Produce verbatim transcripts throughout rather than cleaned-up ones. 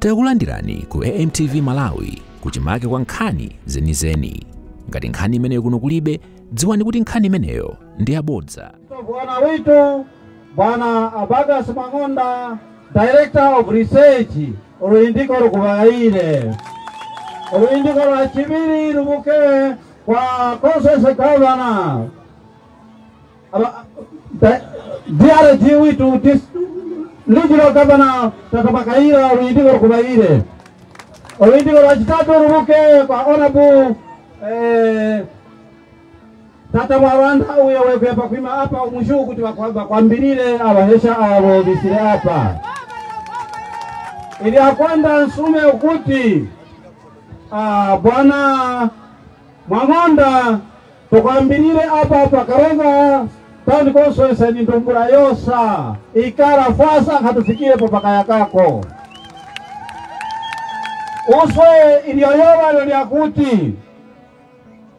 Tikukulandirani ku A M T V Malawi, kuchimake kwa nkhani zenizeni. Ngati nkhani imeneyo kuno kulibe, dziwani kuti nkhani imeneyo ndi yabodza. Bwana witu, Bwana Abagas Mang'onda, Director of Research, ulwindiko lukubaile. Ulwindiko lwa chibili lubuke kwa Constance Governor. Aba, da, D R G witu, dis, Regional Governor, Tata Makaila, ulwindiko lukubaile. Ulwindiko lwa chitatu lubuke kwa Honorable, eh, Tata Mwalanda, uyo wekwe pakwima apa umushuku kuti bakwa-, bakwambilile abahesha abo bisile apa. Ilya kwanda nsume ukuti, ah, Bwana Mwang'onda, tukwambilile apa pa Kalenga Town Constituency ni ndumbula yosa, ikala fwasa, nkatufikile po pakaya kako. Uswe ilyo yoba lyo lya kuti,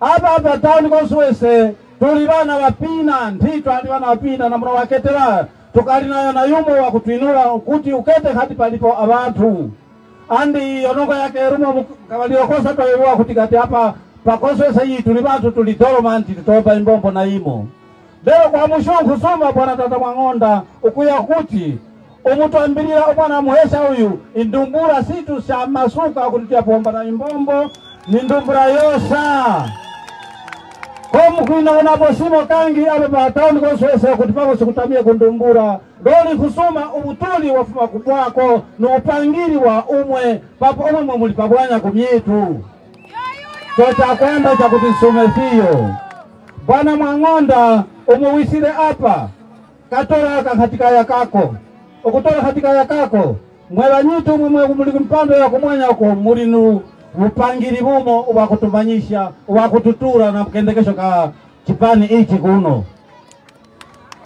apa pa Town Constituency tuli bana bapina, ndi twali bana bapina, na muno baketela, tukali nayo na yumo wa kutwinula, ukuti ukete kati palipo abantu. Andi iyo nongwa yake lumo mu kabalilo kosa twaiwa kuti kati apa pa Constituency iyi tuli bantu tuli dormant, tutomba imbombo na imo. Lelo kwa mushunku suma, Bwana Tata Mwang'onda, ukuya kuti umutwambilila umwana muhesha uyu, indumbula situ sya masuka, kuti tyapombana imbombo, ni ndumbula yosa. Ko mukwinogonapo simo kangi aba pa Town Constituency ukuti pamo sikutamile ku ndumbula, loli kusuma ubutuli bwafuma ku bwako, nu bupangili bwa umwe, papo umwe mwe muli pabwanya kumyitu. Kyo kya kwanda ikya kuti nsume fiyo. Bwana Mwang'onda, umo wisile apa, katola aka nkati kaya kako. Ukutola nkati kaya kako, mwe banyito umwe mwe muli mpando ya kumwanya uko, muli nu bupangili bumo ubwa kutumanyisya, ubwa kututula na mukendekesyo ka kipani iki kuno.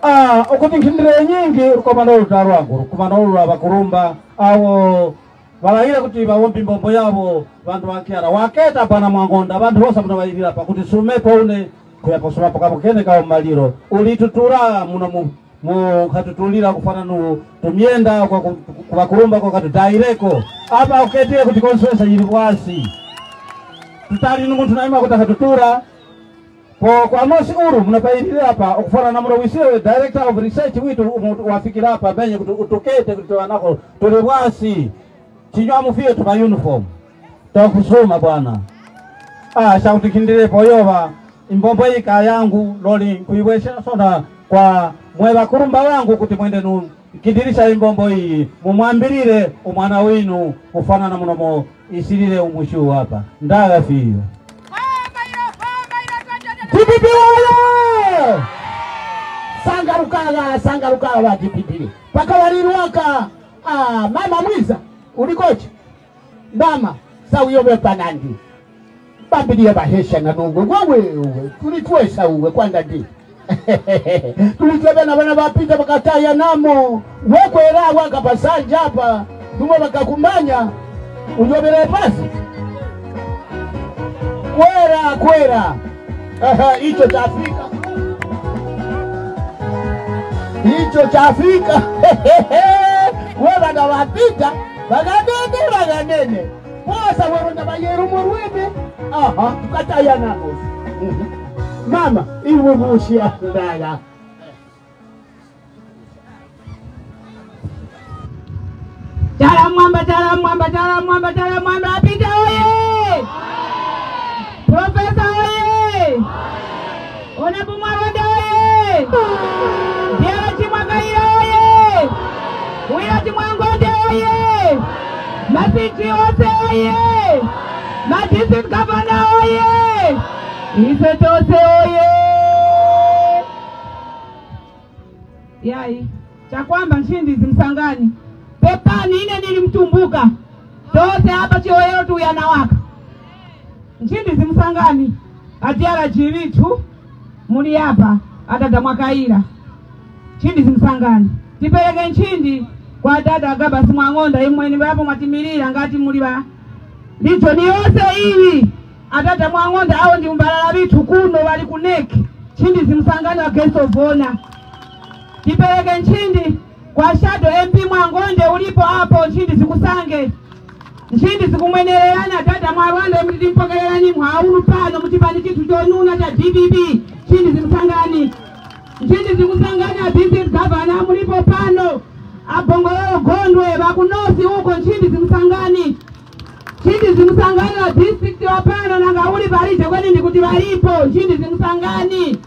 Ah, ukuti nkindile nyingi, ulukomano ulu ta lwangu, ulukomano ulu lwa bakulumba, abo balagile kuti babombe imbombo yabo, bandu ba Kyala. Waketa Bwana Mwang'onda, abantu bosa muno bailila, pakuti sumepo une, kuya posulapo kamo kene ka umalilo. Ulitutula muno mu, mu katutulila kufwana nu tumyenda kwa ku, ku bakulumba kwa katutaileko. Apa uketile kuti Constituency yili bwasi. Tutali nu muntu naima kuti akatutula. Po kwa mosi ulu, muno pailile apa, ukufwana na muno wisile, Director of Research witu, umu wafikile apa, menye kuti utukete, kuti tubanako, tuli bwasi. Chinywamu fye tuba uniform. Tukusuma, Bwana. Ah, sha kuti kindilepo yoba, imbombo iyi ka yangu, loli nkwibweshela sona kwa mwe bakulumba bangu kuti mwende nu nkindilisya imbombo iyi, mumwambilile umwana winu, kufwana na muno mo isilile umusyu apa. Ndaga fiyo. T P P oye! Sangalukaga, sangalukaga ba T P P. Pakabalilo aka, ah, mama mwiza, ulikoche? Mama, sa uyobe panandi. Bambilie bahesha na nungwe. Gwe, gwe, gwe, tuli twesa uwe, kwanda ndi. Tuli twebe na bana bapita bakataya namo. Gwe kwela waka pasanja apa. Numo bakakumanya. Uyobele pasi. Kwela, kwela. Aha, icho chafika. Icho chafika. Gwe bana bapita, baganene, baganene. Bosa bwalonda bayele umulwimi. Aha, tukataya nabo. Mhm. Mama, iwe mushi akudala. Tala mwamba, tala mwamba, tala mwamba, tala mwamba, Apita oye! Profesa oye! Honorable Mwalonda oye! Dialati Mwakaila oye! Wilati Mwang'onda oye! Masinti ose oye! Ma district governor oye! Ise tose oye! Yai, chakwamba nshindi zimsangani. Pepani ine nili mtumbuka. Tose apa chihoyero tuyanawaka. Nchindi zimsangani, atyala chilitu, muli apa, atata Mwakaila. Nchindi zimsangani. Tipeleke nchindi kwa tata Gabas Mwang'onda, imweni bapo mwatimilila, ngati muli ba. Licho ni yose ili, atata Mwang'onda, awo ndi umbalala bitu kuno bali kuneki. Nchindi zimsangani wa Kristo vona. Tipeleke nchindi kwa shadow M P Mwang'onda ulipo hapo, nchindi zikusange. Nshindi sikumwenelelana, tata mwa Rwanda, mutiti mpokelelani mwa ulu pano mu chipani chitu chonuna cha D P P. Nshindi sikusangani. Nshindi sikusangana, district governor mulipo pano. Abongololo Gondwe, bakunosi uko, nshindi sikusangani. Nshindi sikusangana, district wa pano, nanga uli balije, kweni ndikuti balipo, nshindi sikusangani.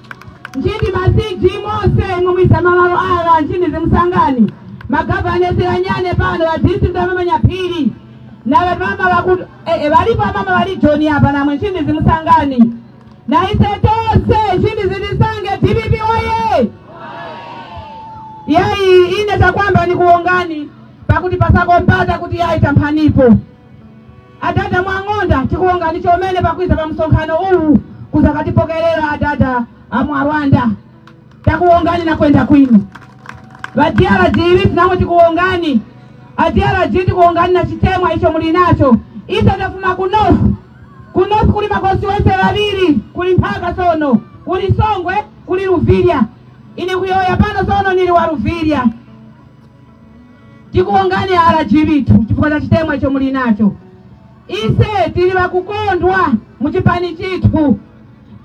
Nchindi masiji mose, ng'umwisa mamalo ala, nchindi simusangani. Magavana silanyane pano, ba district ya Mama Nyapili. Na bamama baku-, eh, eh, balipo abamama bali John apa, namwe nchindi simusangani. Na ise tose, nchindi zilisange, D P P oye! Yai, ine takwamba ni kuongani, pakuti pasako mpata kuti yai tampanipo. Adada mwa ng'onda, tikuongani chomene pakwisa pa msonkano uwu, kusa katipokelela adada amwa Rwanda. Takuongani na kwenda kwinu. Badyala jili, namwe tikuongani. Adyala jili tikuongani na chitemwa icho muli nacho. Ise nafuma kunofu. Kunofu kuli makosi wese babili, kuli mpaka sono. Kuli Songwe, kuli Luvilya. Ine kuyoya pano sono nili wa Luvilya. Tikuongania R G B tu, chifukwa cha chitemwa icho muli nacho. Ise tili bakukondwa mu chipani chitu.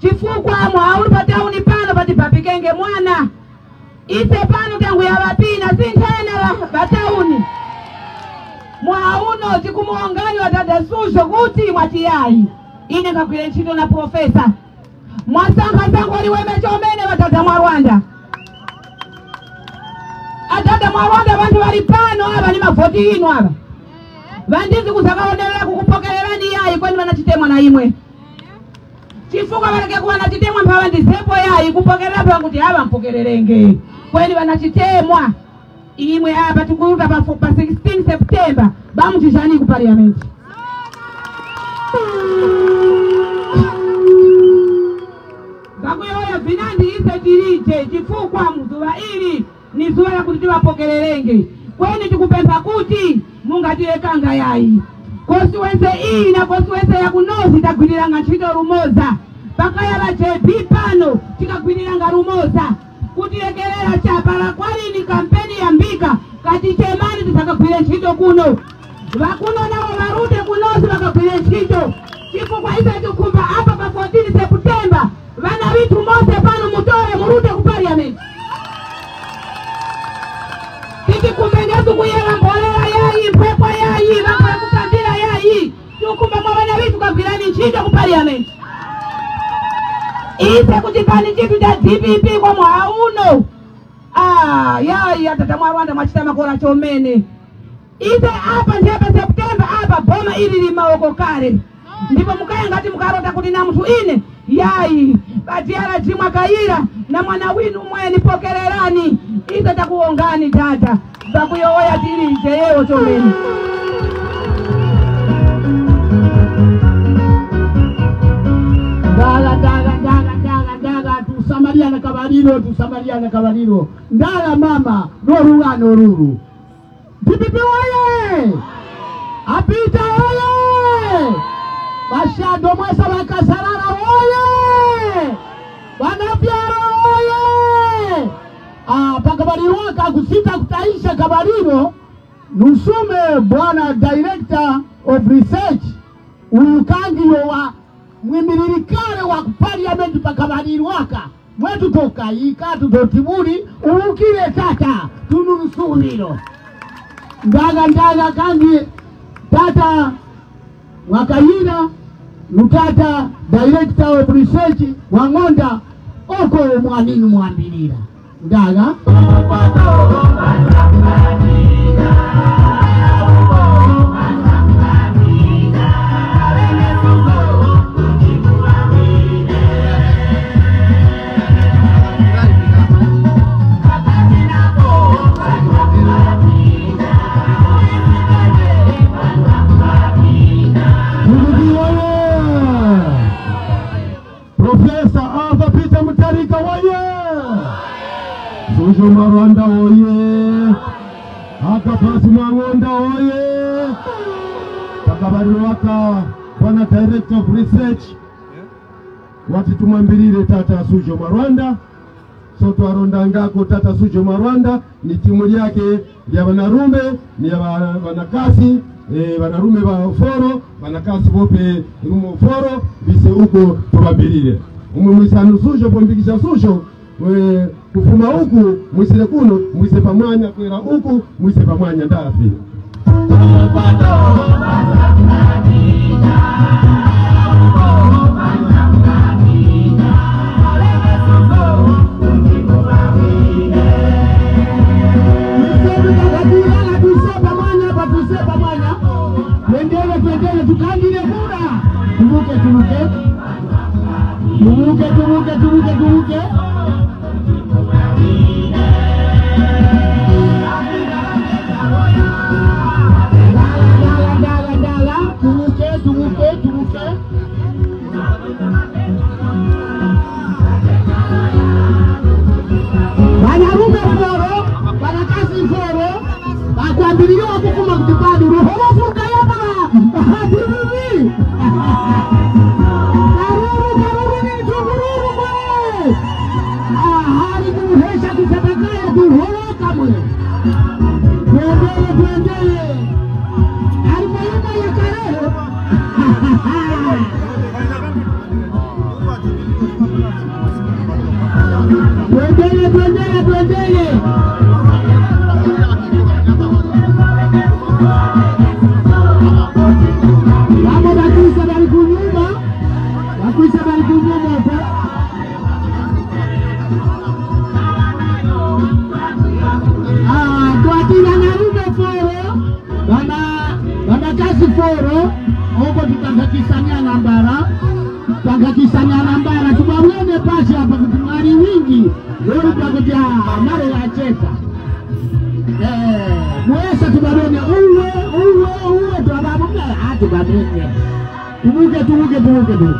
Chifukwa mwa ulu pa tauni pano pati papikenge mwana. Ise pano tangu yabapina sintena ba, ba tauni. Mwa uno tikumuongania dada Sujo kuti mwatiyai. Ine ngakwile nchito na profesa. Mwasanka nsango oli weme chomene batata mwa Rwanda. Atata mwa Rwanda, abantu bali pano aba ni mavoti ginu aba. Bandizi kusakaonelela kukupokelelani yai, kweni banachitemwa na imwe. Chifuka baleke kuba nachitemwa mpaka bandisepo yai, kupokelela pa kuti aba mpokelelenge. Kweni banachitemwa. Imwe apa tukuluta pa fo-, pa sixteen September, bamutishani ku parliament. Bakuyoya vinandi ise tilije, chifukwa mu zuba ili, ni zuba lya kuti tibapokelelenge. Kweni tukupempa kuti, mungatilekanga yai. Kosi wense ii na kosi wense ya kunosi tagwililanga nchito lumoza. Pakaya ba J B pano, tikagwililanga lumoza. Kutilekelela cha pala kwali ni kampeni ya mbika, kati chemani tisakagwile nchito kuno. Bakuno nabo balute kunosi bakagwile nchito. Chifukwa ise tukumba apa pa fourteen September, bana bitu mose pano mutole mulute ku parliament. Titi kumbengesu kuyela mbolela yai, mpepwa yai, bakwe kukandila yai. Tukumba mwa bana bitu kagwilani nchito ku parliament. Ise ku chipani chitu cha D P P kwa mwa uno. Ah, yai, atata mwa Rwanda mwachita makola chomene. Ise apa ntepe September apa boma ili limawoko kale. Ndipo mukaya ngati mukalota kuti na mutu ine. Yai, badyala jimwa kayila, na mwana winu mweni pokelelani. Ise takuongani tata. Bakuyoya tili nje yeo chomene. Ndaga, ndaga, ndaga, ndaga, ndaga, tusamaliane kabalilo, tusamaliane kabalilo. Ndala mama, no lugano lulu. D P P oye! Apita oye! Bashando mwesa bakasalala oye! Banafyalo oye! Ah, pakabalilo aka kusita kutaisha kabalilo, nusume bwana director of research, uyu kangi yo wa mwimilili kale wa ku parliament pakabalilo aka. Mwe tutokaika, tutotibuli, ubukile tata, tunu lusubilo. Ndaga, ndaga, kangi tata Mwakayila, nu tata director of research wa ng'onda, oko mwaninu mwambilila. Ndaga. Profesa Arthur Peter Mutharika oye! Sujo Marwanda oye! Aka Pasi Mang'onda oye! Pakabalilo aka, bwana Director of Research, wati tumwambilile tata Sujo Marwanda, So twalondangako Tata Sujo Marwanda ni timu lyake lya banarume, ni aba-, banakasi, eh, banarume ba Foro, banakasi bope lumo Foro, bise uko tubambilile. Umwe mwisanu Sujo, pombikisha Sujo, eh, kufuma uku, mwisile kuno, mwise pamwanya, kwela uku, mwise pamwanya, ndafi. Twendele, twendele, tukangile kura. Tubuke, tubuke. Tubuke, tubuke, tubuke, tubuke. Dala, dala, dala, dala. Tubuke, tubuke, tubuke. Banarume Foro, banakasi Foro, bakwambilile ukufuma kutupande uluholofu lukayaba. Hatibibi. Karuru, karuru ni tungururu mwe. Ahali kuhesha kusabakaya tuholoka mwe. Twendele, twendele. Ali mayumba ya Kalehe. Twendele, twendele, twendele. Bamo bakwisa bali kunyuma. Bakwisa bali kunyuma uko. Ah, twatila nalume Foro. Bana, banakasi Foro, uko tutakakisania nambala, tutakakisania nambala, tubabwene pasi apa kuti mwali wingi, loli pakuti, ah, amalo yachepa. Eh, mwesa tubabwene, uwe, uwe, uwe, twababwene, ah, tubabwene. Tubuke, tubuke, tubuke, tubuke.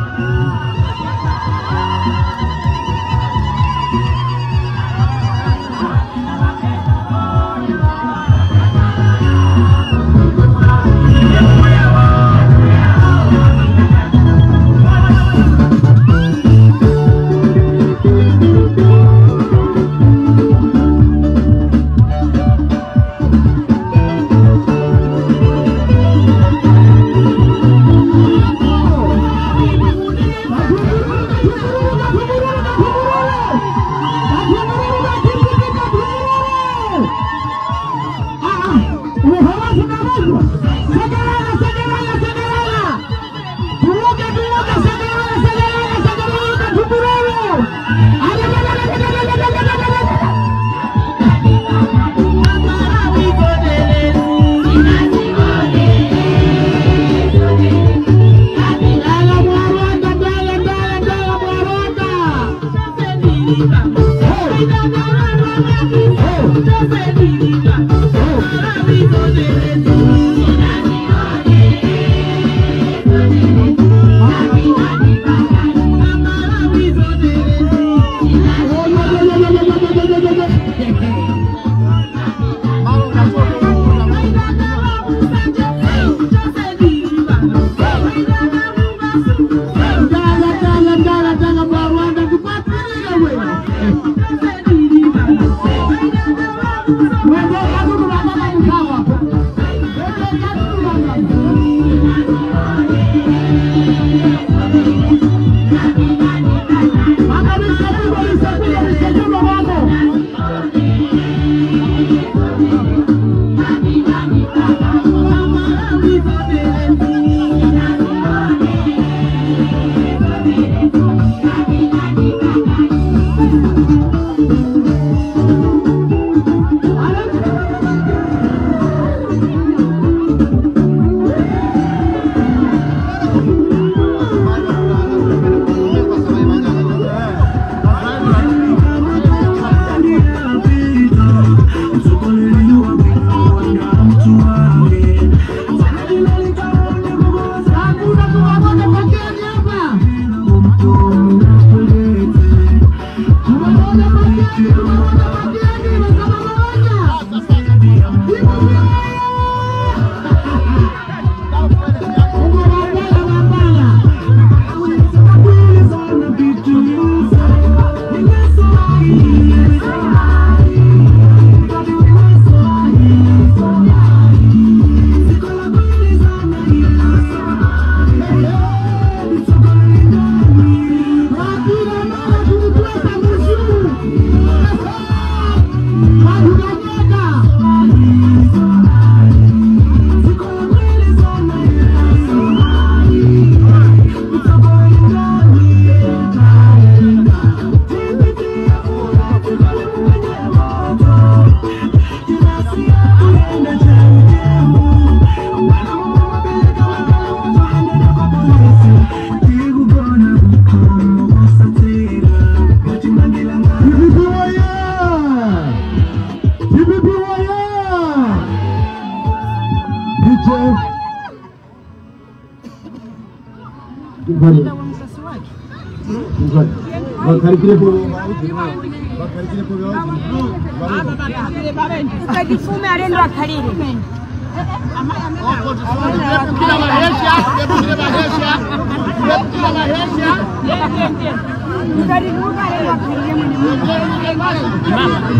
Ukajifume alendo akalile.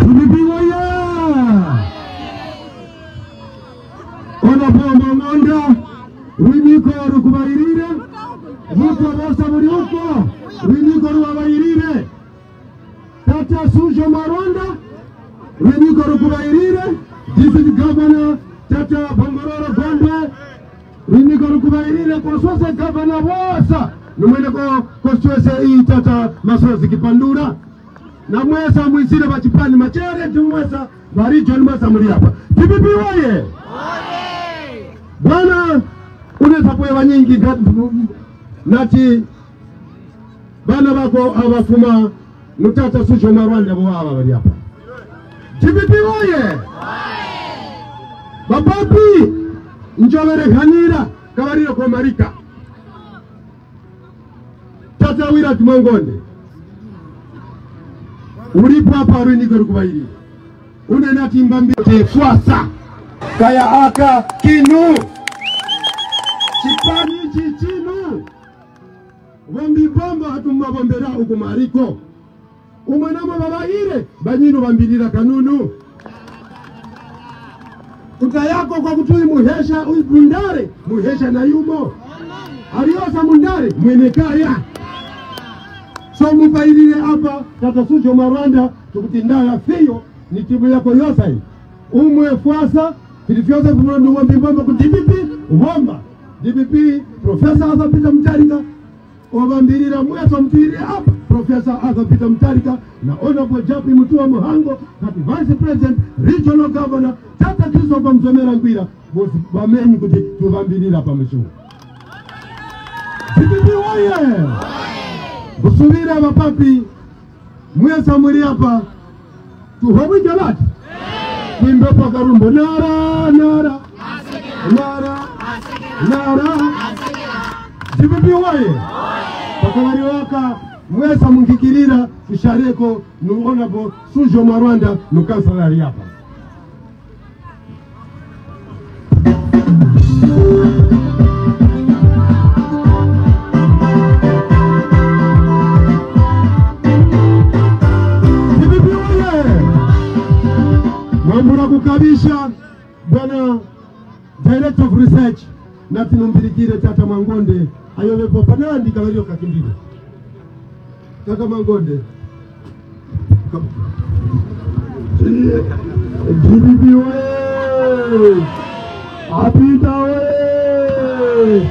Tulipiwa ya. Ona po Mang'onda, lwiniko lukubailile, buko bosa buli uko, lwiniko lubabailile. Tata Sujo Marwanda, lwiniko lukubailile, District Governor, Tata Bongololo Gondwe, lwiniko lukubailile kwa swese gavana bosa, numwene ko constituency iyi Tata Masozi Kipandula. Na mwesa mwisile ba Chipani Machele, mwesa ba region, mwesa muli apa. T P P oye! Bwana, unesa kweba nyingi nga-, nati bana bako abafuma nutata Sucho mwa Rwanda bo aba bali apa. T P P oye! Bapapi, njobele kanila, kabalilo komalika. Tata Willard Mang'onda, ulipo apa, lwiniko lukubailile. Une nati mbambi te fwasa. Kaya aka kinu. Chipani ichi chinu. Bombi bombo atummabombela ukumaliko. Umwe namo babaile, banyinu bambilila kanunu. Kutayako kwa kutuli muhesha uyu Bundale, muhesha na yumo. Aliosa Mundale, mwene kaya. So mupailile apa, Tata Sujo Marwanda, tukutindala fiyo, ni timu yako yosa hii. Umwe fwasa, fili fyose fimulondu ubombi bomba ku D P P, ubomba. D P P, Professor Arthur Peter Mutharika, obambilila mweso mpili apa, Professor Arthur Peter Mutharika na Honorable Japi Mutua Muhango, kati Vice President, Regional Governor, Tata Christopher Msomera Ngwira, bosi bamenyi kuti tubambilila pa mshu. D P P oye! Busubira bapapi, mwesa muli apa, Tuhobwike bati? Kwimbepo akarumbo. Nara, nara. Nara, nara. D P P oye! Pakabalilo aka, mwesa munkikilila, tushaleko, nu Honorable Sujo mwa Rwanda, nu kansala ali apa. Mwambula kukabisha, bwana Director of Research, nati numbilikile Tata Mang'onda, ayobepo panandi kabalilo kakimbile. Tata Mang'onda. D P P oye! Apita oye!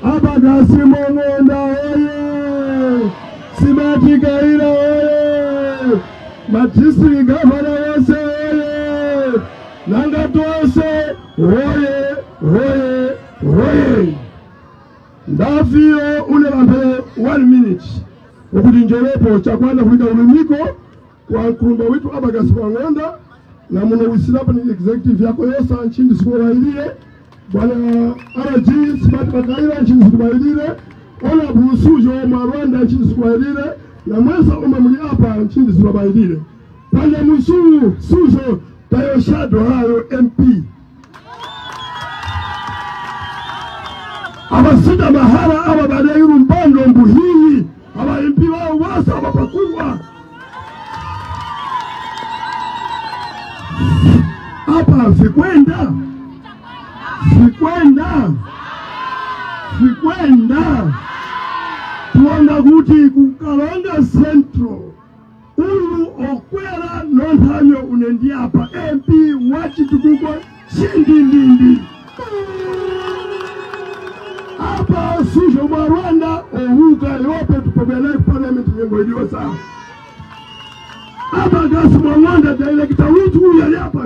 Abagasi Mang'onda oye! Simati Kaila oye! Madistrict gavana yose oye! Nanga twese oye! Oye! Oye! Ndafyo une bampele one minute ukuti njobepo cha kwanda kulika ulumiko kwa nkulumba witu Abagasi Mang'onda, na muno wisilapo ni executive yako yosa nchindi sikubailile, bwana R G Smart Makaila nchindi sikubailile, Honorable Sujo mwa Rwanda nchindi sikubailile, na mwesa umwe muli apa nchindi sikubailile. Panya musu Sujo tayo shadow hayo M P. Abasita mahala aba baleile umpando mbuhihi, aba M P babo bosa abapakugwa. Apa fikwenda, fikwenda, fikwenda. Tuona kuti ku Kalonga Central, ulu okwela no ntanyo une ndi apa, M P wa chitukuko chindindindi. Apa Sujo mwa Rwanda, ohuka yope tupogela ku parliament nyengo iliosa. Abagasi Mang'onda, director witu uyu ali apa.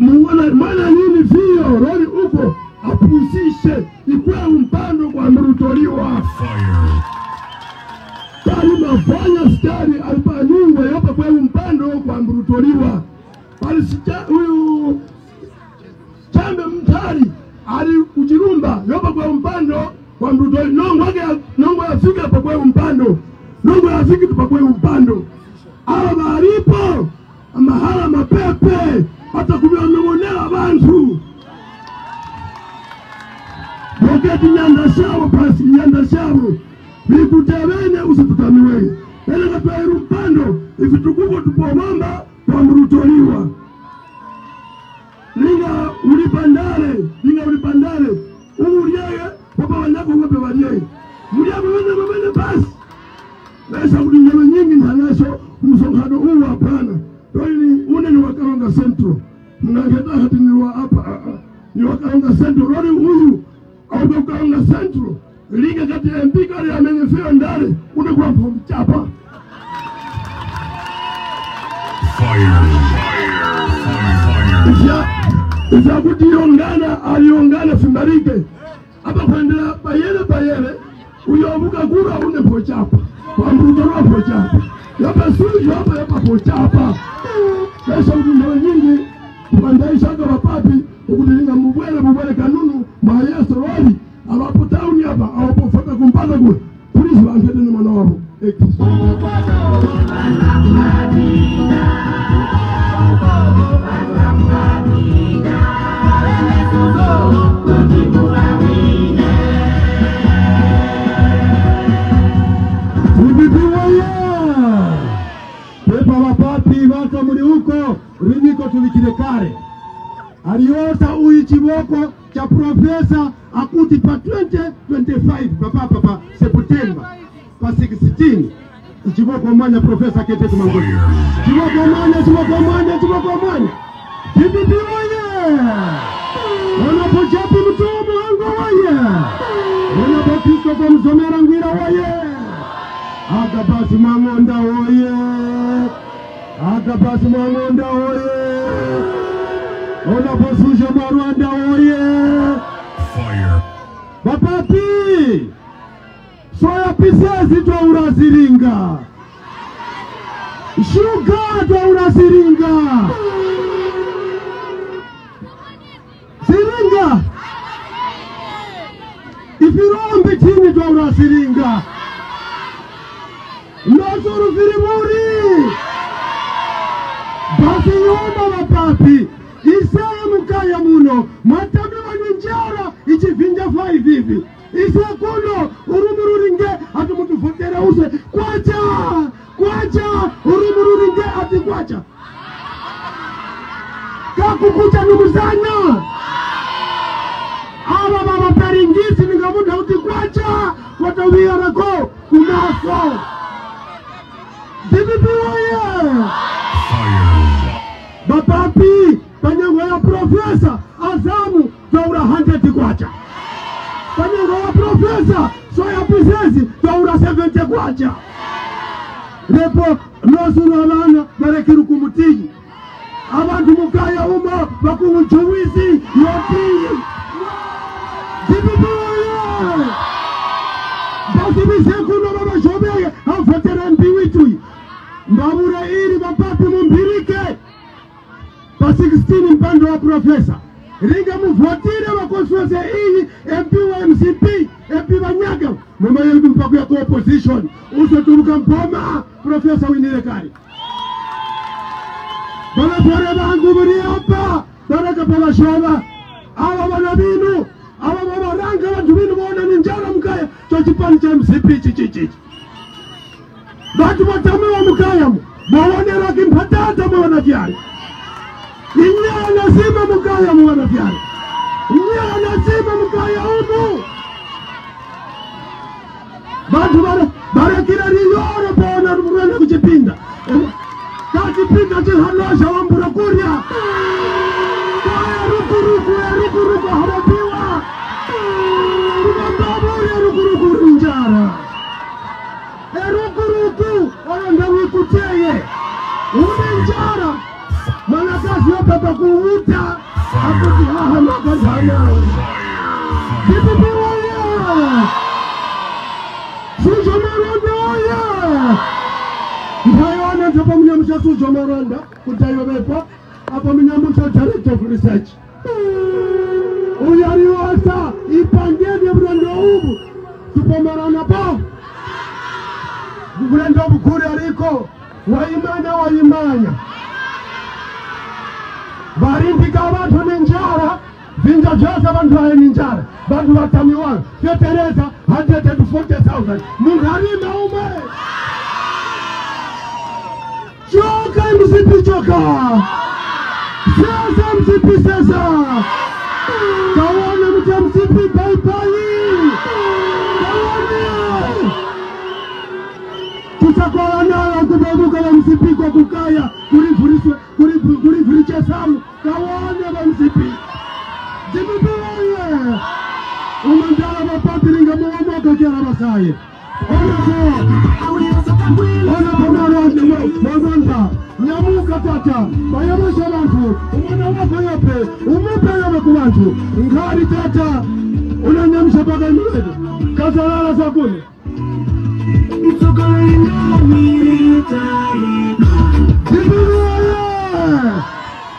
Mwana, mwana nini fiyo, loli uko apusishe, ikwe umpando kwa mbulutoliwa. Fire. Kali mafanya stari alipanyungwe yopa kwe umpando kwa mbulutoliwa. Pali sita-, uyu Chambe Mtali ali kuchilumba yopa kwe umpando Kwa mtu toi, nongwa ya, nongwa yafika pa kweu mpando. Nongwa yafika pa kweu mpando. Aba balipo, amahala mapepe, hata kubyonongonela abantu. Boketi nyanda syabo, pasi nyanda syabo. Bikutebene usitutamiwe. Ele katwairu mpando, ifitukuko tupobamba, twamulutoliwa. Linga uli pandale, linga uli pandale, ubulyege, papa banyako ngope balyege. Mulyege bene, bene basi. Lesa kuti nyama nyingi ntanaso, msonkhano huu hapana. Loli ni une ni wa Karonga Central. Mngangeta hati ni wa hapa, ah, ah. Ni wa Karonga Central. Loli huyu, au kwa Karonga Central. Linga kati ya mpika ya menye feo ndale, une kwa mfumchapa. Fire. Fire. Fire. Isya, isya kuti yongana, aliyongana Simbarike. Apa kwendela bayele, bayele, uyo abuka kula une pochapa. Kwa mbuto lwa pochapa. Yapa suyo, yapa, yapa pochapa. Kesha ubundo nyingi, kubandaisha aka bapapi, ukuti linga mubwele, mubwele kanunu, mwa Yesu loli. Abapo tauni apa, abapo fata kumpata kule. Please, bankete ni mwana wabo. Eki. Tubibiwa ya. Pepa bapapi baka muli huko, riniko tulikile kale. Aliota uyi kiboko kya profesa akuti pa twenty twenty-five, papa, papa, September, pa sixteen. Ikiboko mwanya profesa kete kumangoni. Kiboko mwanya, kiboko mwanya, kiboko mwanya. D P P oye! Ona pochapi mtomo wangu oye! Ona Baptista kwa Msomera Ngwira oye! Agabasi Mang'onda oye! Agabasi Mang'onda oye! Ona Bosuje mwa Rwanda oye! Fire. Bapapi! Soya Pieces twaula Siringa. Sugar twaula Siringa. Siringa. Ifilombe tini twaula Siringa. Nosulu fili buli. Basi yona bapapi. Isaya mukaya muno. Mwatamiwa ni njala. Ichifinja five ifi. Ise kuno, ulumu lulinge, ati mutufotele use. Kwacha! Kwacha! Ulumu lulinge, ati kwacha! Kakukucha ni musana! Aba baba Pelingisi ni ngamuda uti kwacha! Kwata wigarako, kumaso! D P P oye! Fire! Bapapi, panyango ya profesa, Azamu, twaula hundred kwacha. Panyango ya profesa, Soya Pieces, twaula seventy kwacha. Lepo, nosulu abana, balekile ukumutiyi. Abantu mukaya umo, bakunchuwisi, yotiyi. D P P oye! Basi bisekuno babashobege, afotele mpi witu. Mbabule ili bapapi mumpilike. Pa sixteen mpando wa profesa. Linga muvotile aba constituency iyi, M P wa M C P, M P banyaga, mama yetu mpaka ya ku opposition. Use tuluka mpoma, profesa winile kale. Bana pole bangu buli apa, baleka pala shoba. Aba bana binu, aba babalanga abantu binu bona ni njala mukaya, cho chipani cha M C P chichichi. Bantu batamiwa mukaya mu, mubonela kimpatata mwe banafyale. Inyala nasima mukaya mu banafyale. Inyala nasima mukaya umu. Bantu bale, balekile liyolo bona lumulwene kuchipinda. Kati pinda chihanosha wambula kulya. Kaya rukuruku, rukuruku halapiwa. Kumambabuya rukuruku njala. Erukuruku, oyo ndawikuteye. Une njala, mwanakasi yo papa kuwuta, akuti haha makazana. Kipipi oye! Sujo Malonda oye! Mpayona ntapa munyamusha Sujo Malonda, kutayo bepo, apa munyamusha director of research. Uyu ali wasa, ipangeni bulongo ubu, Tupomalana po. Bulenda bukule aliko. Waimanya, waimanya. Balimbika abantu ni njala, vinja vyose abantu bali ni njala. Bantu batamiwa, fyeteleza, hundred and forty thousand. Mungalima umwe. Choka M C P choka. Sesa M C P sesa. Kawana mcha M C P bye bye. Kawana. Tusakola nayo kubabuka ya M C P kwa kukaya. Kuli furiswe, kuli, kuli furiche samu. Kawana ba M C P. D P P oye. Umandala mapati linga mwa mwaka kiala basaye. Ona po, ona po mwana wa, wa, wa Rwanda. Nyamuka tata, bayabasha abantu, umwana wako yope, umupe yope ku bantu. Nkali tata, unanyamsha mpaka imibele. Kasalala sakuni.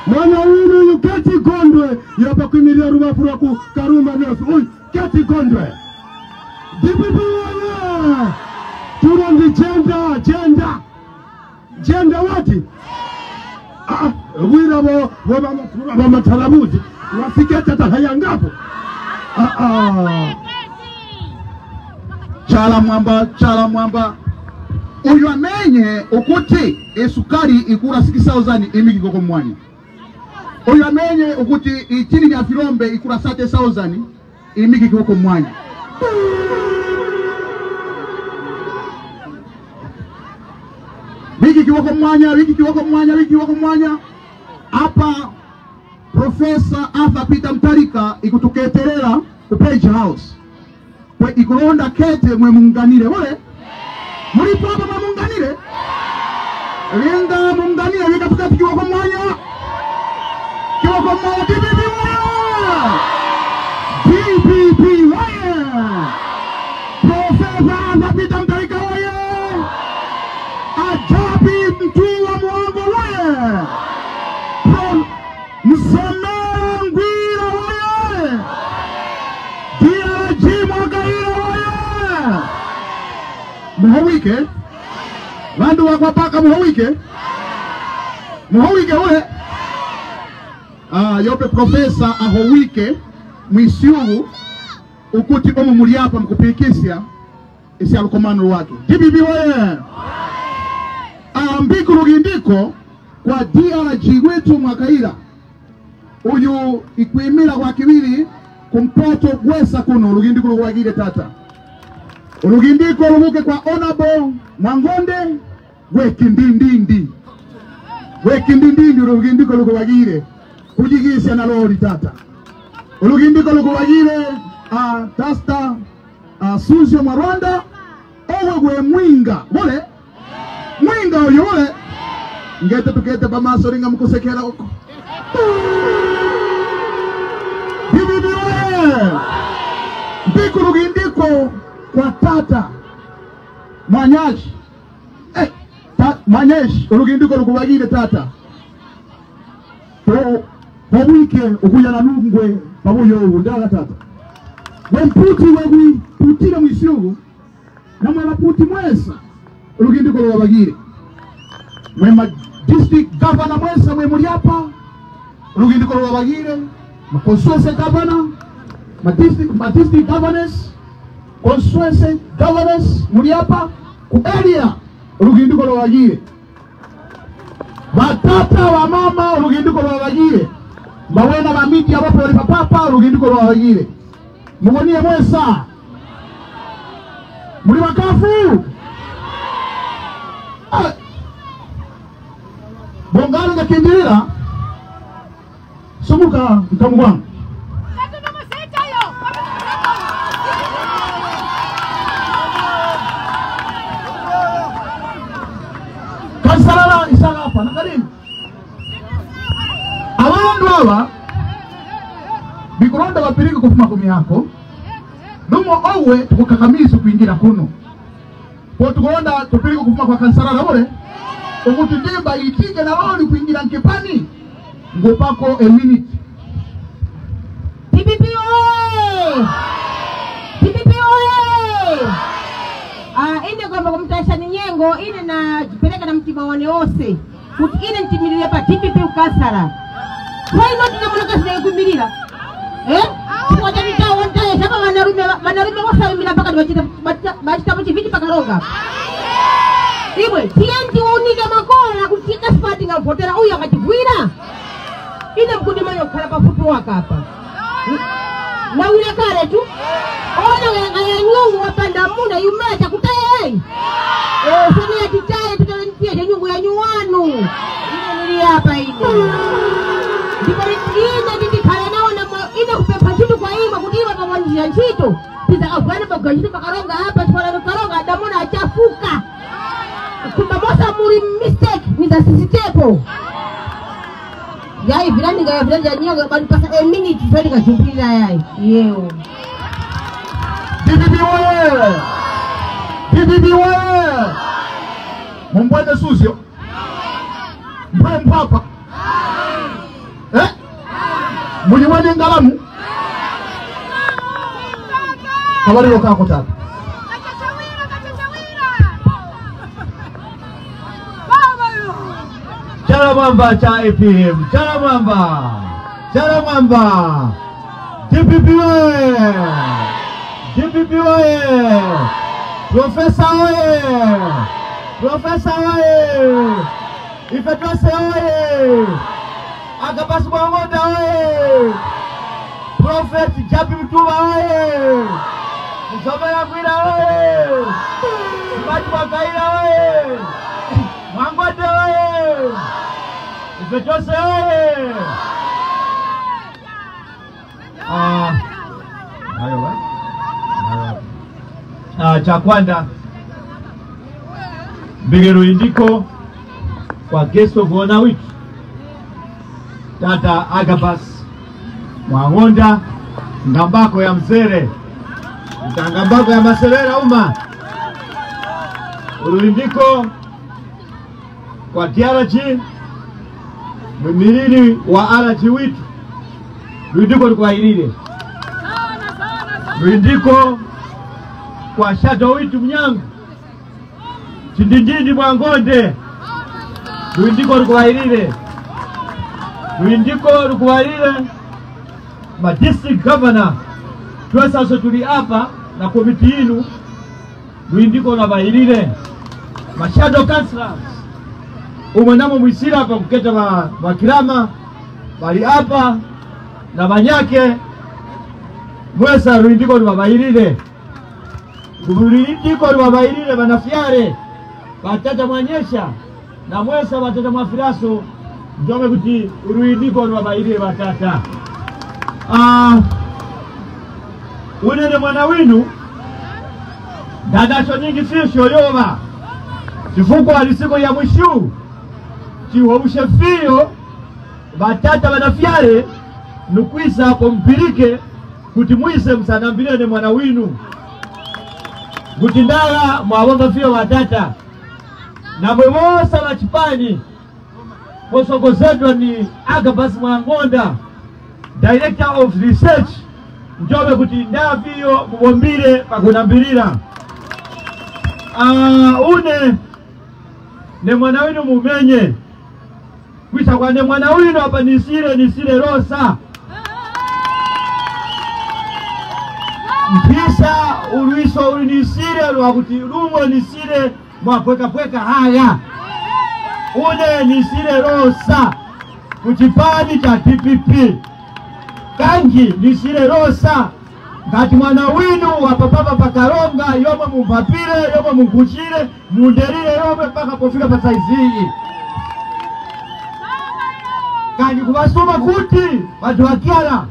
Mwana winu yu Keti Kondwe, yapa kwimilila rubafu lwa ku Karuma North. Uyu, Keti Kondwe. D P P oye! Tulondi chenda, chenda. Chenda wati? Ah, bwira bo, bo ba, ba matalabuzi. Wasiketa tahayangapo. Ah, ah. Chala mwamba, chala mwamba. Uyu amenye ukuti isukali ikula six thousand imikike kumwanya. Uyu amenye ukuti ichini lya filombe ikula thirty thousand, imike kiboko mmwanya. Biki kiboko mmwanya, biki kiboko mmwanya, biki kiboko mmwanya. Apa Professor Arthur Peter Mutharika ikutuketelela ku Page House. Kwe ikulonda Keti mwe munganile, bule? Mulipo apa mwe munganile? Linga munganile, bika tuketi kiboko mmwanya. Kiboko mmwanya, D P P oye! D P P oye! Professor Arthur Peter Mutharika oye! Ajabi Mtuiwa Muhongo oye! Pro-, Msomela Ngwila oye! D R G Mwakaila oye! Muhobwike? Bandu ba kwa Paka, muhobwike? Muhobwike ule? Ah, yope profesa ahobwike mwisyugu ukuti umu muli apa mukupikisya isya lukomano lwake. D P P oye! Ah, mbiku lugindiko kwa D R G gwitu Mwakaila, uyu ikwimila gwa kibili ku mpoto gwesa kuno, ulugindiko lugubagile tata. Ulugindiko lubuke kwa Honorable Mwangonde, gwe kindindindi. Gwe kindindindi, ulugindiko lugubagile. Kujigisya na loli tata. Ulugindiko lugubagile, ah, Dasta, ah, Susyo mwa Rwanda, owe gwe mwinga, bule? Mwinga uyu, bule? Ngete tukete pamaso linga mukusekela uko. Bibi oye! Mbiku lugindiko kwa tata. Mwanyashi. Eh, ta-, Mwanyashi, ulugindiko lukubagile tata. Po, pobwike ukuya na nungwe pabuyo ubu, ndaga tata. Gwe mputi gwe gwiputile mwisyugu, namwe baputi mwesa, ulugindiko lubabagile. Mwe ma district governor mwesa mwe muli apa, ulugindiko lubabagile. Ma constituency governor, ma district, ma district governors, constituency governors muli apa, ku area, ulugindiko lubabagile. Batata, bamama, ulugindiko lwabagile. Mbabwene aba media bope bali papapa, ulugindiko lwabagile. Mugonie mwesa. Muli bakafu? Ah. Bongalo ngakindilila. Sumuka, nkamu gwangu. Kansalala, isaga apa, nakalini. Abandu aba bikulonda bapilike ukufuma kumyako, lumo owe tukukakamiisya ukwingila kuno. Po tukulonda tupilike ukufuma kwa Kansalala, bule? Ukuti ndimba itike naloli ukwingila nkipani, ngupako a minute. D P P oye! D P P oye! Ko ine najipeleka na mutima wane ose, kuti ine ntimilile pa T P P ukasala. Why not na muno kasi nakwimilila? Eh? Kwa jani tawo ntaye, saba banalume, banalume bose bimila mpaka bachita, bachita, bachita mu chiviti pakalonga. Ibwe, tienti unike makola kuti kasipati ngampotela uyo akachivwila? Ine mukundimanya ukukala pafupi waka apa. Na wile kale tu. Ona we ngaya nyungu wapanda muna yumela chakutaya ei. Eh, sani ya titaye tutale ntie cha nyungu ya nyuwanu. Ine nili apa ine. Ndipo ine ndikale nao na mo, ine kupepa chitu kwa ima kuti ima pamoja nchito. Tita afwana pa kwa chitu pakalonga apa, chipala pakalonga, damuna achafuka. Kumba mosa muli mistake, nitasisitepo. Yai, vilani ngaya vilani ya nyoga, bali pasa a minute, twende kachumbila yai. Yeo. D P P oye! D P P oye! Mumbwene susyo. Mbwe mpapa. Eh? Muli wane ngalamu? Kabalilo kako tata. Chala mwamba cha A P M, chala mwamba, chala mwamba. D P P oye! D P P oye! Profesa oye! Profesa oye! Ifetwese oye! Agabasi Mwang'onda oye! Prophet Japi Mtuba oye! Msomela Gwila oye! Mbaji Mwakaila oye! Mwang'onda oye! Ifetwese oye! Ah, hayo, eh? Hayo. Ah, cha kwanda, mbege luyindiko kwa guest of honor witu, Tata Agabus Mwang'onda, ngambako ya msele, ngambako ya maselela uma. Uluyindiko kwa T R G, mwimilili wa R G witu, lwindiko lukubailile. Lwindiko kwa Shadow witu Mnyangu, Chindindindi Mwang'onda, lwindiko lukubailile. Lwindiko lukubailile, ma district governor, twesa aso tuli apa na komiti yinu, lwindiko lwabailile. Ma shadow councillors, umwe namo mwisile apa kuketa ba, ba Kilama, bali apa, na banyake, mwesa lwindiko lwabailile. Lwindiko lwabailile banafyale, batata Mwanyesha, na mwesa batata mwa Filaso, njobe kuti ulwindiko lwabailile batata. Ah, une ne mwana winu, ndadasyo nyingi fyo syoyoba. Chifukwa lisiko lya mwisyu, chihobushe fiyo, batata banafyale, nukwisa pompilike, kuti mwise musanambile ne mwana winu. Kuti ndala mwabomba fiyo batata. Namwe bosa bachipani, posongozedwa ni Agabus Mwang'onda, Director of Research, njobe kuti ndala fiyo mubombile pakunambilila. Ah, une ne mwana winu mumenye. Kwisa kwa ne mwana winu apa nisile, nisile losa. Mpisa ulwiso ulu nisile lwa kuti lumo nisile mwapwekapweka haya. Une nisile losa ku chipani cha D P P. Kangi nisile losa ngati mwana winu wa papapa pa Kalonga, yomwe mumpapile, yomwe munkuchile, mundelile yomwe mpaka pofika pa saizi iyi. Kangi kubasuma kuti bantu ba Kyala,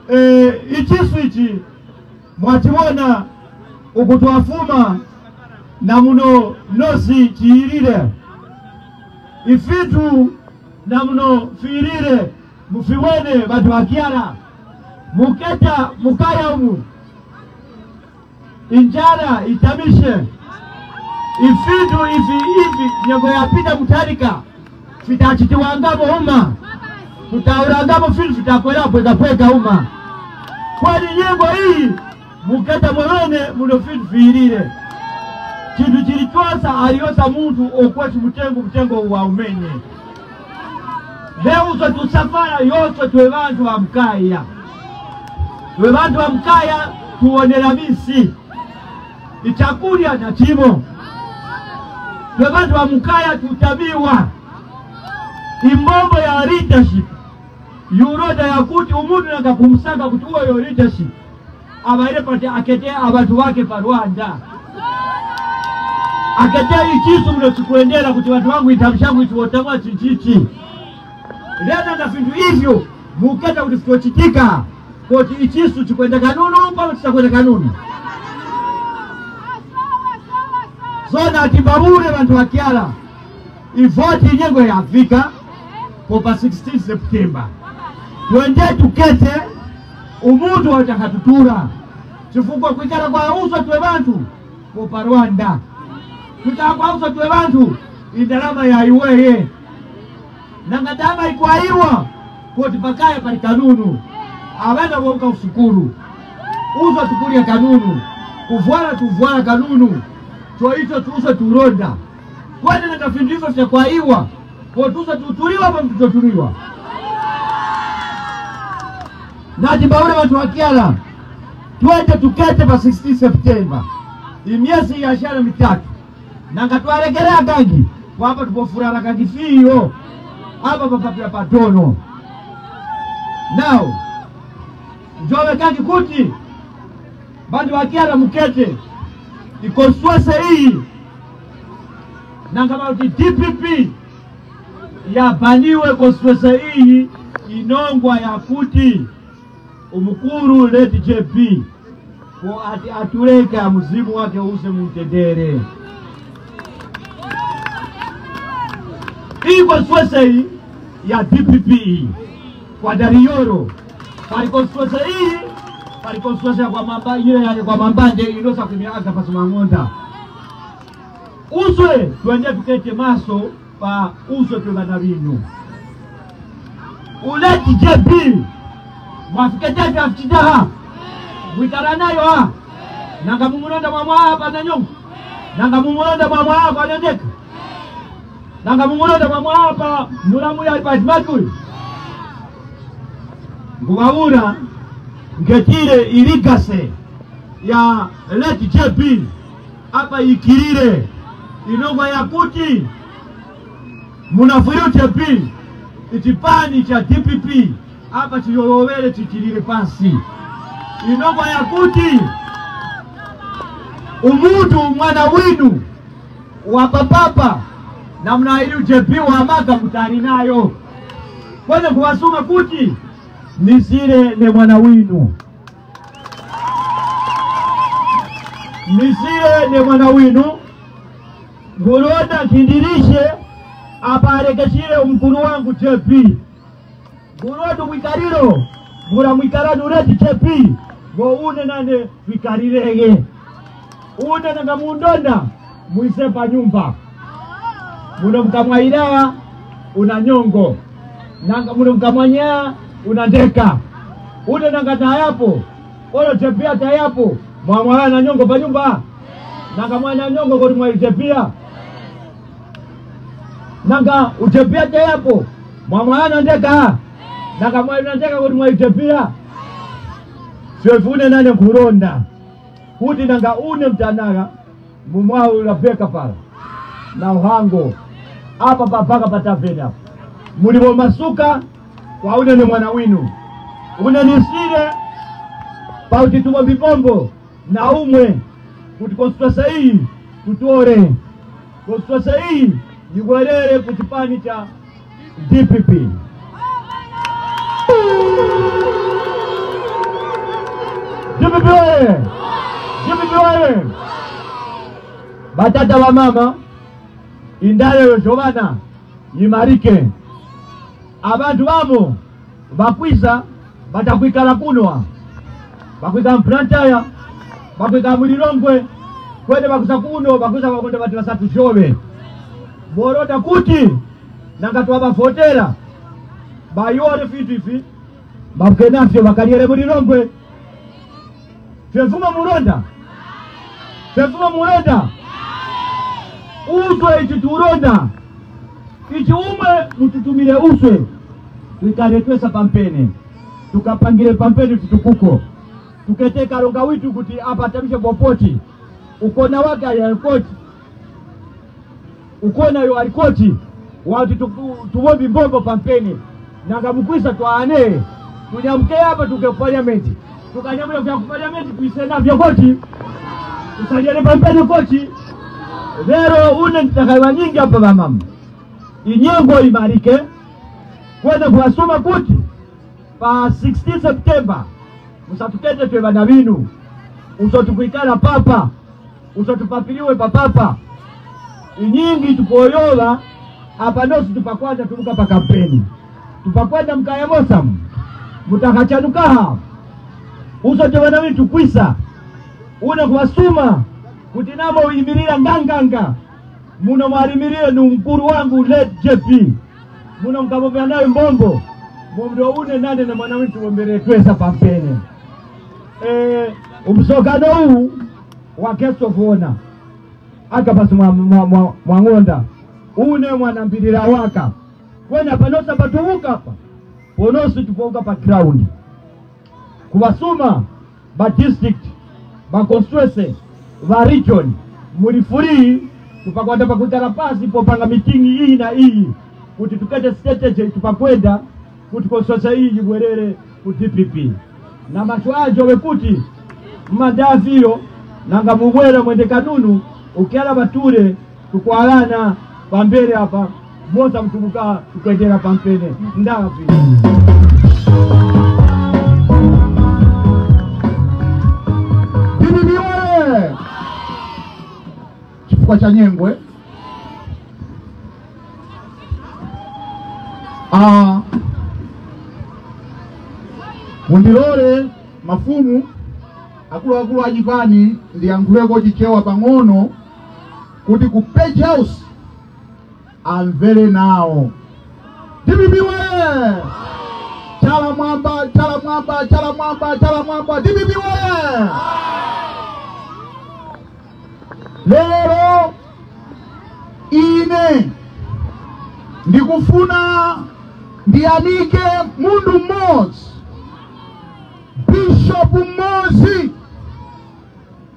eh, ichisu ichi mwachibona ukutwafuma na muno nosi chiilile. Ifitu na muno fiilile mufibwene bantu ba Kyala. Muketa mukaya umu. Injala itamishe. Ifindu ifi, ifi, nyengo ya Peter Mutharika, fitachitiwangamo uma. Tutaulangamo findu fitakwela pweka pweka uma. Kwani nyengo iyi, muketa mwene muno findu fiilile. Chintu chili kyosa alyosa muntu ukwesa umutengo, umutengo uwa umenye. Lelo uswe tusafala yoswe twe bantu ba mkaya. Twe bantu ba mkaya tubonela misi. Ichakulya na chimo. Twe bantu ba mkaya tutabiwa. Imbombo ya leadership. Yuloda ya kuti umuntu nakakumusanga kuti uwe yo leadership. Abaile pati akete abantu bake pa Rwanda. Akete ichisu muno chikwendela kuti bantu bangu itabu shangu ichibotamwa chichichi. Lena na fintu ifyo muketa kuti fitochitika. Kuti ichisu chikwenda kanunu, pamo chisakwenda kanunu. So nati babule bantu ba Kyala. Ivoti inyengwe yafika, po pa sixteen September. Twende tukete, umuntu watakatutula. Chifukwa kwikala kwa uswe twe bantu, po pa Rwanda. Kwikala kwa uswe twe bantu, indalama ya iweye. Nangadama ikwaiwa, koti pakaya pali kanunu. Abana boka usukulu. Uswe tukulya kanunu. Kuvwala tuvwala kanunu. Cho icho tuswe tulonda. Kwete na kafindu ifyo fya kwaiwa, po tusa tutuliwa pamo tutotuliwa. Nati baule bantu ba Kyala, twende tukete pa sixteen September. Imyesi ya shana mitatu. Nanga twalekele akangi, kwapa tupofulala kangi fiyo. Apa papapila patono. Now, njobe kangi kuti, bantu ba Kyala mukete, ikonstituency iyi, nanga bauti D P P, yapaniwe konstituency iyi, inongwa ya kuti umukulu Leti J P, po ati atuleke amuzimu wake use muntendele. Iyi konstituency iyi ya D P P iyi, kwa Daliyolo, pali konstituency iyi, pali konstituency ya kwa Mamba-, ile ya kwa Mambande, inosa kumya aka pa Simang'onda. Uswe, twende tukete maso pa uswe twe bana binu. Uleti J P, mwafikete fya fitaha? Mwikala nayo ha? Nanga mumulonda mwamwa apa na nyongo? Nanga mumulonda mwamwa apa na ndeka? Nanga mumulonda mwamwa apa mulamu ya ipati makuli? Ngubabula, ngetile iligase ya Leti J P. Apa ikilile, inongwa ya kuti munafwile J P, ichipani cha D P P, apa chiyolobele chikilile pasi. Inongwa ya kuti umuntu mwana winu wa papapa, na muna ili J P wa maka mutali nayo. Kwene kubasuma kuti nisile ne mwana winu. Nisile ne mwana winu, ngulonda nkindilishe apa alekeshile umukulu wangu J P. Ngulonda ubwikalilo bula mwikalani uleti J P, bo une nane twikalilege. Une nanga mundonda, mwise pa nyumba. Muno mukamwaila una nyongo. Nanga muno mukamwanya una ndeka. Une nanga tayapo, olo J P atayapo, mwamwala na nyongo pa nyumba. Nanga mwana nyongo kuli mwa J P. Nanga u J P atayapo, mwamwala na ndeka. Nanga mwana ndeka kuli mwa J P. Sio ifune nane nkulonda. Kuti nanga une mtanaga, mumwau Rebeka pala, na uhango, apa papaka patafeni apa. Muli bo masuka, kwa une ne mwana winu. Une nisile, pauti tubombe ibombo, na umwe, kuti konstituency iyi, tutole. Konstituency iyi, yigwelele ku chipani cha D P P. D P P oye! D P P oye! Batata, bamama, indalelo syo bana yimalike. Abantu bamo bakwisa, batakwikala kuno, bakwikala mu Blantyre, bakwikala mu Lilongwe, kwene bakwisa kuno, bakwisa bakonda bati basatu syobe. Bolota kuti nanga twabafotela, bayole ifintu ifi, babuke nafyo, bakalyele mu Lilongwe. Fye fimo mulonda? Fye fimo mulonda? Uswe iti tulonda, iti umwe mututumile uswe, twikale twesa pampene, tukapangile pampene fitukuko, tukete kalonga witu kuti apa atabishe popoti, ukona wake ali alikoti, ukona yo alikoti, wati tu-, tubombe imbombo pampene. Nanga mukwisa twaane, tunyamke apa tuke ku parliament. Tukanyamule kufika ku parliament, twise nafyo koti. Tusalile pampene koti. Lelo une nditakali banyingi apa bamama. Inyengo imalike. Kwene kubasuma kuti pa sixteen September, musatukete twe bana binu. Uso tukwikala papa. Uso tupapiliwe papapa. Inyingi tukoyoba, apa nosi tupakwanda tubuka pa kampeni. Tupakwanda mukaya mosamu. Mutakachanukaha. Uso tubanabi tukwisa. Une kubasuma, kuti namo wimilila nganganga. Muno mwalimilile nu nkulu wangu late J P. Muno nkabomba nayo imbombo. Muno une nane na mwana witu bombele twesa pampene. Eh, umusokano huu wa Guest of Honor. Aka pasi mwa, mwa, mwa, mwa ng'onda. Une mwana mbilila waka. Kwena panosa patubuka apa. Ponosi tupoka pa ground. Kubasuma, ba district, ba constituency, ba region, muli free, tupakwanda pakutala pasi popanga meeting iyi na iyi, kuti tukete strategy tupakwenda, kuti constituency iyi yibwelele ku D P P. Na masyu ajo bekuti, mmandafiyo, nanga mubwela mwende kanunu, ukyala batule, tukwalana pambele apa, mosa mutubuka tukwendela pampene. Ndapi. Bibi oye! Chifukwa cha nyengwe. Ah, mundilole mafumu, akulu akulu ajipani, ndiyankuleko chichewa pang'ono, kuti ku Page House amvele nao. D P P oye! Chala mwamba, chala mwamba, chala mwamba, chala mwamba, D P P oye! Lelo ine ndikufuna ndiyanike mundu mmosi, Bishop mmosi,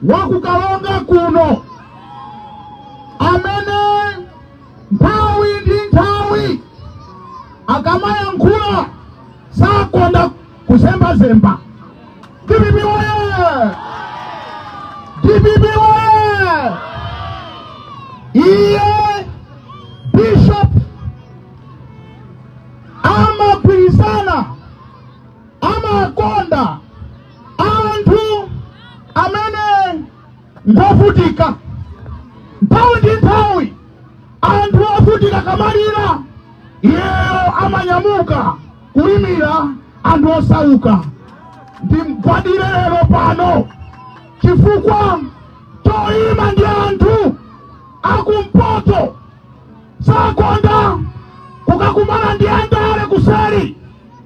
wa ku Kalonga kuno, amene nthawi ndi nthawi akamayankhula sakonda kuzembazemba. D P P oye! D P P oye! Iye Bishop amagwirizana amakonda anthu amene ngovutika. Nthawi ndi nthawi, anthu ovutika kamalira, iyeyo amanyamuka kuimira anthu osauka. Ndimgwadile lero pano, chifukwa toima ndi anthu akumpoto, sakonda kukakumana ndi andale kuseli.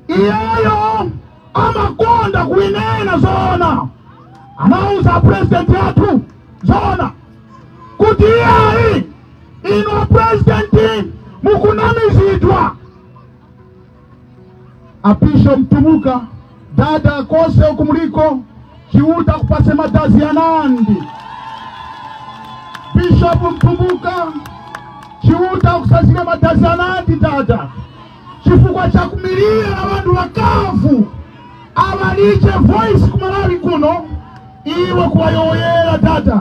Iyeyo amakonda kuinena zoona. Anauza president yathu zoona kuti iyayi, ino president mukunamizidwa. Apisho Mtumuka, dada kose ukumuliko, Chiuta kupase madazi anandi. Bishop Mtumbuka, Chiuta kusasile madazi anandi, tata. Chifukwa cha kumilila abantu bakafu, abaliche voice ku Malawi kuno, iwe kubayoyela, tata.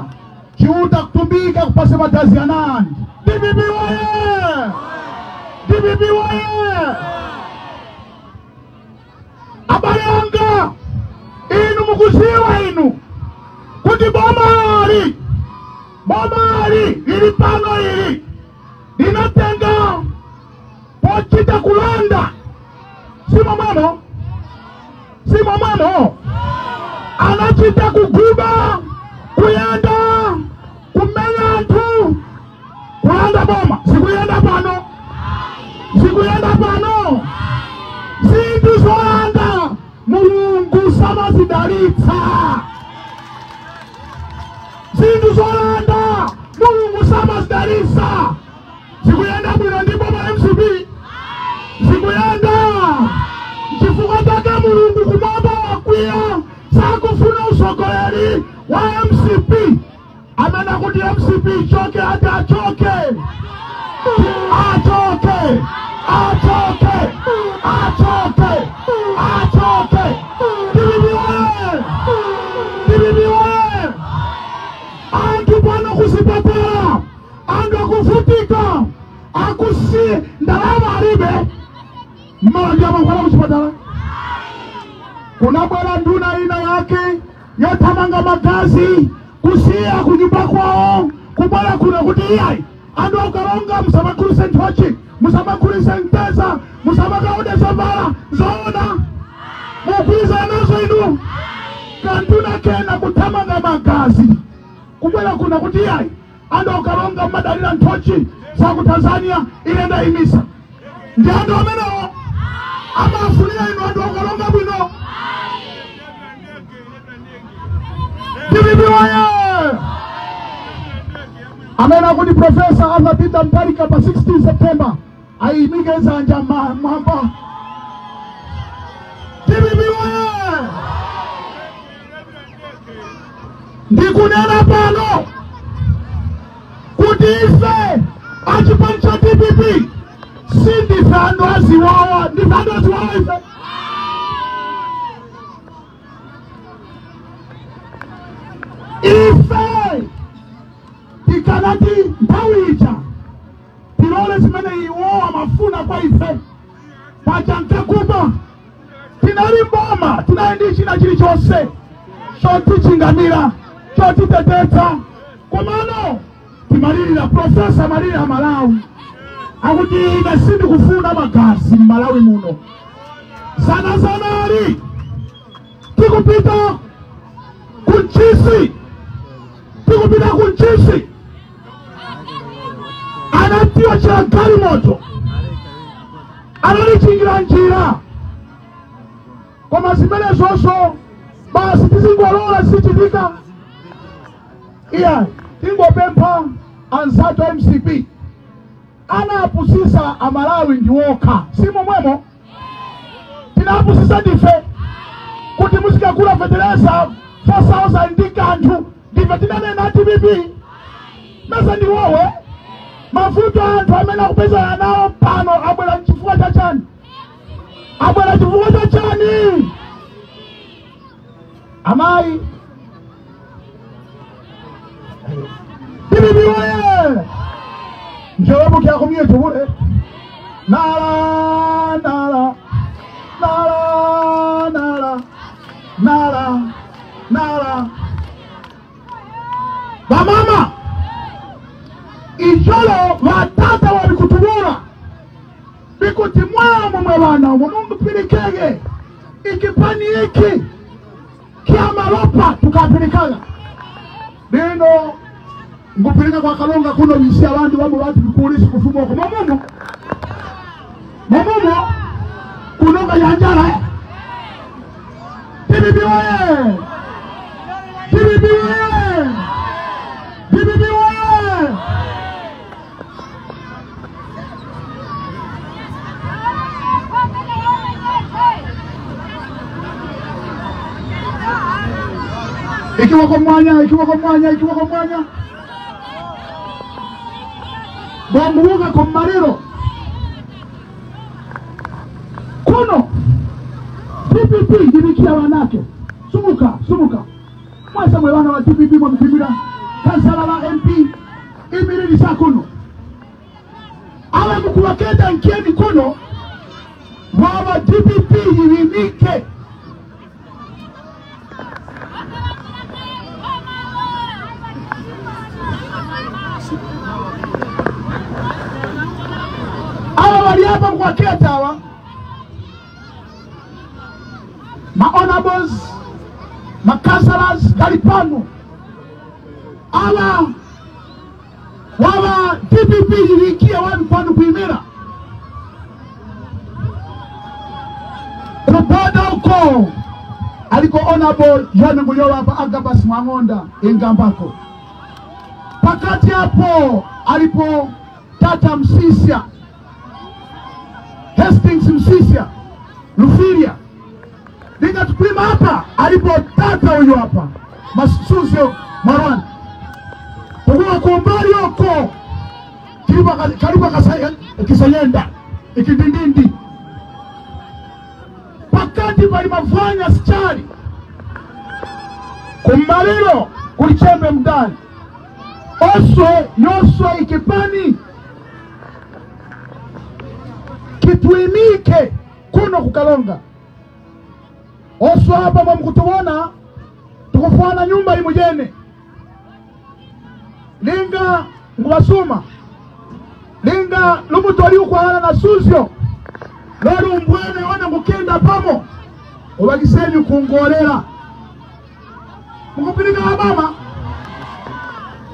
Chiuta kutumbika kupase madazi anandi. D P P oye! D P P oye! Abalongo, inu mukuziwa inu, kuti bomali, bomali lili pano ili, linatenga pochita kulanda. Simo mwemo? Simo mwemo? Anachita kuguba, kuyenda, kumenya antu, kulanda boma. Sikuyenda pano. Sikuyenda pano. Sintu solanda, Mulungu samazidalitsa. Sintu solanda, Mulungu sama sidalisa. Sikuyenda bwino ndipo ba M C P. Sikuyenda. Nchifuka taka Mulungu kumwamba wakwiya sakufuna usokoleli wa M C P. Amena kuti M C P ichoke ati achoke. Achoke. Achoke. Achoke. Achoke. D P P oye! D P P oye! Antu pano kusipatala, antu akufutika, akusi ndalama alibe. Mmala ndyamakwala kusipatala. Kunabwela nduna ina yake, yotamanga magazi, kusiya kunyumba kwao, kubwela kuno kuti iyai. Andu akalonga, musabakulise ntochi, musabakulise ntesa, musabakaudesya mbala, zona. Mukwiza naso inu. Kantuna kena kutamaga magazi. Kubwela kuna kuti yai, andu akalonga mmadalila ntochi sa ku Tanzania, ilenda imisa. Ndi andu ameno, amafunile inu andu akalonga bwino. D P P oye! Amena kuti Professor Arthur Peter Mutharika pa sixteen September, aimike nsanja ma-, mwamba. D P P oye! Ndikunena pano kuti ife achipani cha D P P sindife andu asiwawa, ndife andu asiwawa ife. Ife tikanati ntawija, tilole simene iwo amafuna kwa ife. Pacha nkakuma, tinali mboma, tinali ndi china chilichose, choti chingamila, choti teteta. Komano, timalilila, Professor amalilila Malawi. Akuti ine sindikufuna magazi mu Malawi muno. Sana sana ali, tikupita ku nchisi, tikupita ku nchisi. Anatio cha galimoto, analichingila njira. Koma zimene zoso, basi tizingolola sichitika. Iya, tingopempa ansatu M C P. Anapusisa aMalawi ndi woka. Simo mwemo? Tinapusisa ndife. Kuti musikagula feteleza four thousand ndi kanthu, ndife tinanena D P P. Mesa ndi wowe. Mafuta antu amene akupezana nao pano abwela nchifukwa cha chani? Abwela chifukwa cha chani? Amayi. D P P oye! Njobu kyakumyetu bule. Nala, nala, nala, nala, nala, nala. Bamama, ijolo batata babikutubula, bikuti, "Mwamwe mwe bana, umo mungupilikege ikipani iki kya malopa tukapilikaga." Lino ngupilika kwa Kalonga kuno, bisi abandu bamo bati bikulisi kufuma uko. Mamumo. Mamumo. Kunoka ya njala, eh? D P P oye! D P P oye! D P P oye! Ikiboko mwanya, ikiboko mwanya, ikiboko mwanya. Bambuka ku malilo. Kuno, D P P jibikia banake. Sumuka, sumuka. Mwesa mwe bana ba D P P mwa mpimira. Kansala ba M P, imilili sa kuno. Aba mukubaketa nkyeni kuno, baba D P P yibinike. Aba bali apa mukubaketa aba, ma honorables, ma councillors, gali pano. Aba Waba D P P yibikie wanu panu kwimila. Kuboda uko aliko Honorable John Muyoba apa Agabus Mwang'onda ingambako. Pakati hapo alipo Tata Msisya, Hastings Msisya, Lufilya. Linga tukwima hapa, alipo tata uyu hapa, Masusyo Marwani. Tukuwa kumbali huko, kalipo aka-, kalipo akasa-, kisayenda, ikindindindi. Pakati pali mafwanya sichali. Kummalilo kuli chembe mdali. Oswe, yoswe ikipani. Kitwimike kuno kukalonga. Oswe apa mwe mukutubona, tukufwana nyumba imujene. Linga ngubasuma, linga lumutoli ukwagana na Susyo, loli umbwene one ngukenda pamo, ubagiseni ukungolela. Mukupilika bamama?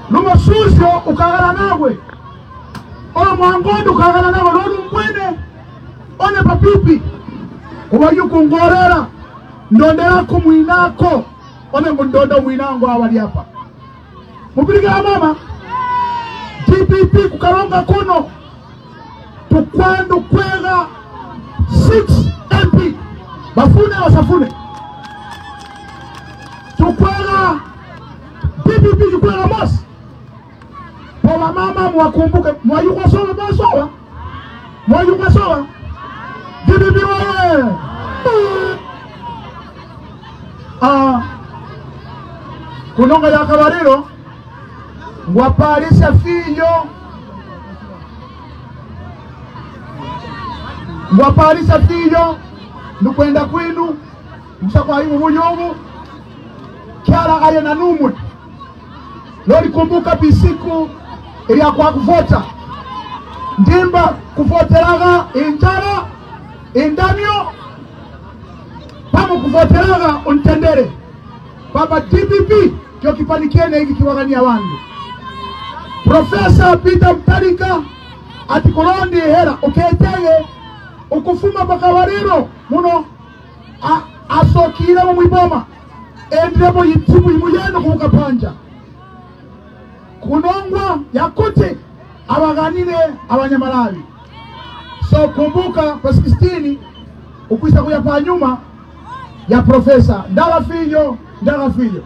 Lumo Susyo ukagala nagwe, ulo mwangondo ukagala nagwe, loli umbwene one papipi, ubagi ukungolela, ndondelako mwinako, one ngundonda umwinangu abali apa. Mupilike bamama, D P P kukalonga kuno, tukwanda ukwega six M P. Bafune basafune. Tukwega D P P, tukwega mosi. Po bamama mwakumbuke, mwayugwa soba, mwasoba? Mwayugwa soba? D P P oye! Ah, kunonga ya kabalilo, ngwapalisya fiyo, ngwapalisya fiyo, nukwenda kwinu, musa kwa ibu buyubu, Kyala aye na numwe. Loli kumbuka pisiku ilya kwa kuvota. Ndimba kuvotelaga injala, indamyo, pamo kuvotelaga untendele. Baba D P P, kyo kipani kyene iki kiwagania abandu. Profesa Peter Mutharika ati kulonda ihela, uketege ukufuma pakabalilo muno a-, asokilemo mwiboma, endilemo yitibu imuyene ukubukapanja. Kunongwa ya kuti abaganile abanyamalawi. So kumbuka pa sixteen ukwisa kuya panyuma ya profesa. Ndaga fiyo, ndaga fiyo.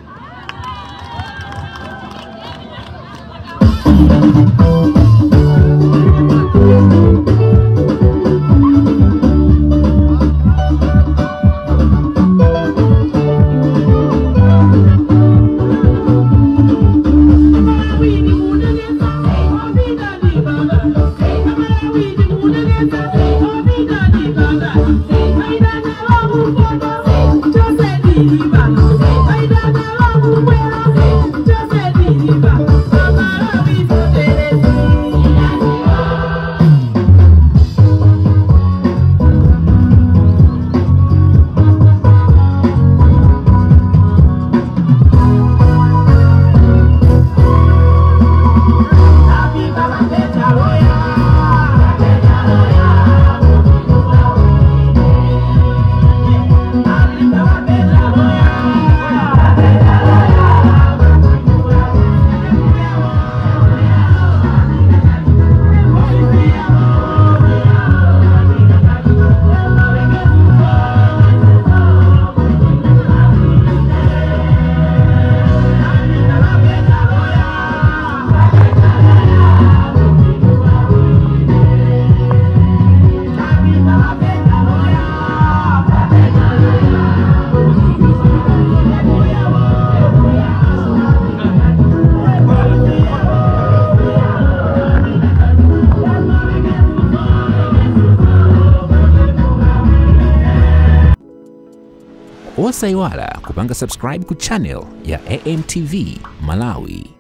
Osa iwala kupanga subscribe ku channel ya A M T V Malawi.